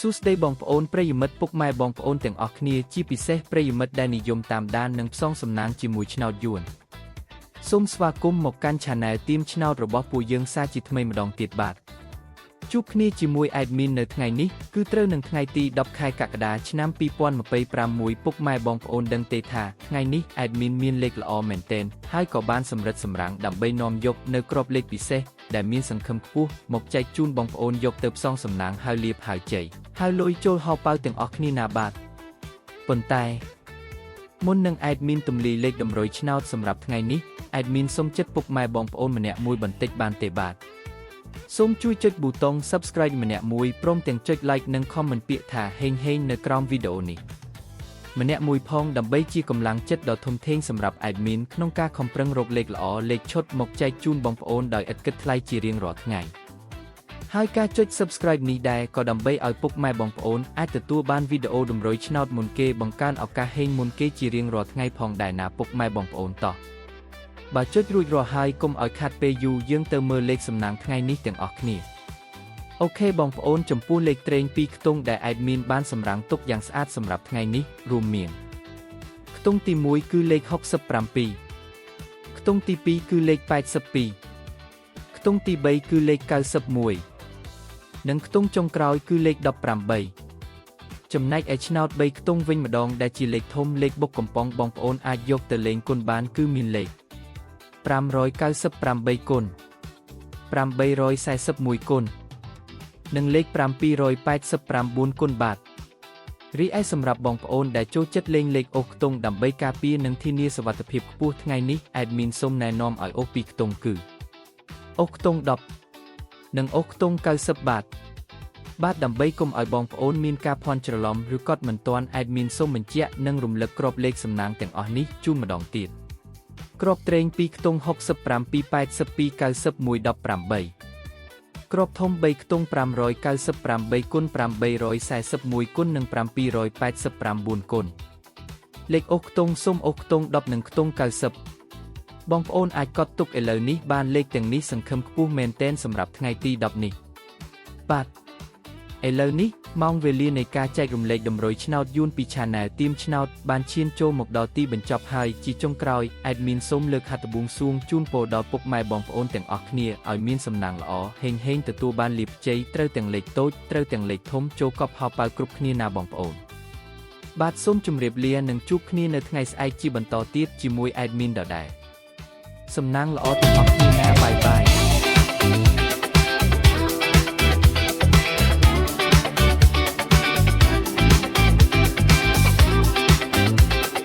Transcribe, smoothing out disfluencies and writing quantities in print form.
សួស្តីបងប្អូនប្រិយមិត្តពុកម៉ែបងប្អូនទាំងអស់គ្នាជាពិសេសប្រិយមិត្តដែលនិយមតាមដាននិងផ្សងសំណាងជាមួយឆ្នោតយួនសូមស្វាគមន៍មកកាន់ Channel ទៀមឆ្នោតរបស់ពួកយើងសាជាថ្មីម្ដងទៀតបាទជួបគ្នាជាមួយ admin នៅថ្ងៃនេះគឺត្រូវនឹងថ្ងៃទី10ខែកក្កដាឆ្នាំ2025មួយពុកម៉ែបងប្អូនដឹងទេថាថ្ងៃនេះ admin មានលេខល្អមែនទែនហើយក៏បានសម្រិតសម្រាំងដើម្បីនាំយកនៅគ្រាប់លេខពិសេសដែលមានសង្ឃឹមខ្ពស់មកចែកជូនបងប្អូនយកទៅផ្សងសំណាងហើយលៀបហើយជ័យហើយលុយចូលហោប៉ៅទាំងអស់គ្នាណាបាទប៉ុន្តែមុននឹង admin ទម្លាយលេខតម្រុយឆ្នោតសម្រាប់ថ្ងៃនេះ admin សូមចិត្តពុកម៉ែបងប្អូនម្នាក់មួយបន្តិចបានទេបាទសូមជួយចុចប៊ូតុង Subscribe ម្នាក់មួយព្រមទាំងចុច Like និង Comment ពាក្យថាហេងហេងនៅក្រោមវីដេអូនេះម្នាក់មួយផងដើម្បីជាកម្លាំងចិត្តដ៏ធំធេងសម្រាប់ admin ក្នុងការខំប្រឹងរកលេខល្អលេខឈុតមកចែកជូនបងប្អូនដោយឥតគិតថ្លៃជារៀងរាល់ថ្ងៃហើយការចុច Subscribe នេះដែរក៏ដើម្បីឲ្យពុកម៉ែបងប្អូនអាចទទួលបានវីដេអូតម្រុយឆ្នោតមុនគេបង្កើនឱកាសហេងមុនគេជារៀងរាល់ថ្ងៃផងដែរណាពុកម៉ែបងប្អូនតោះបើចុចរួចរាល់ហើយកុំឲ្យខាត់ពេលយូរយើងទៅមើលលេខសំណាងថ្ងៃនេះទាំងអស់គ្នាOK បងប្អូនចំពោះលេខត្រេងពីរខ្ទង់ដែល admin បានសម្រាំងទុកយ៉ាងស្អាតសម្រាប់ថ្ងៃនេះរួមមានខ្ទង់ទី1គឺលេខ67ខ្ទង់ទី2គឺលេខ82ខ្ទង់ទី3គឺលេខ91និងខ្ទង់ចុងក្រោយគឺលេខ18ចំណែកឯឆ្នោត3ខ្ទង់វិញម្ដងដែលជាលេខធំលេខបុកកំប៉ុងបងប្អូនអាចយកទៅលេងគុណបានគឺមានលេខ598គុណ841គុណនិងលេខ789គុណបាទរីឯសម្រាប់បងប្អូនដែលចូលចិត្តលេងលេខអូសខ្ទង់ដើម្បីការពារនិងធានាសុវត្ថិភាពខ្ពស់ថ្ងៃនេះ admin សូមណែនាំឲ្យអូសពីរខ្ទង់គឺអូសខ្ទង់10និងអូសខ្ទង់90បាទបាទដើម្បីកុំឲ្យបងប្អូនមានការភ័ន្តច្រឡំឬកត់មិនទាន់ admin សូមបញ្ជាក់និងរំលឹកគ្រាប់លេខសំណាងទាំងអស់នេះជូនម្ដងទៀតគ្រាប់ត្រេង2ខ្ទង់67 82 91 18គ្រាប់ធំ3ខ្ទង់598គុណ841គុណនិង789គុណលេខអូសខ្ទង់សុំអូសខ្ទង់10និងខ្ទង់90បងប្អូនអាចកត់ទុកឥឡូវនេះបានលេខទាំងនេះសង្ឃឹមខ្ពស់មែនទែនសម្រាប់ថ្ងៃទី10នេះបាទឥឡូវនេះម៉ោងវេលានៃការចែករំលែកតម្រុយឆ្នោតយួនពី Channel ទៀមឆ្នោតបានឈានចូលមកដល់ទីបញ្ចប់ហើយជាចុងក្រោយ admin សូមលើកហត្ថបួងសួងជូនពរដល់ពុកម៉ែបងប្អូនទាំងអស់គ្នាឲ្យមានសំណាងល្អហេងហេងទទួលបានលាភជ័យត្រូវទាំងលេខតូចត្រូវទាំងលេខធំចូលកប់ហោប៉ៅគ្រប់គ្នាណាបងប្អូនបាទសូមជម្រាបលានិងជួបគ្នានៅថ្ងៃស្អែកជាបន្តទៀតជាមួយ admin ដដែលសំណាងល្អទាំងអស់គ្នាណាbye bye.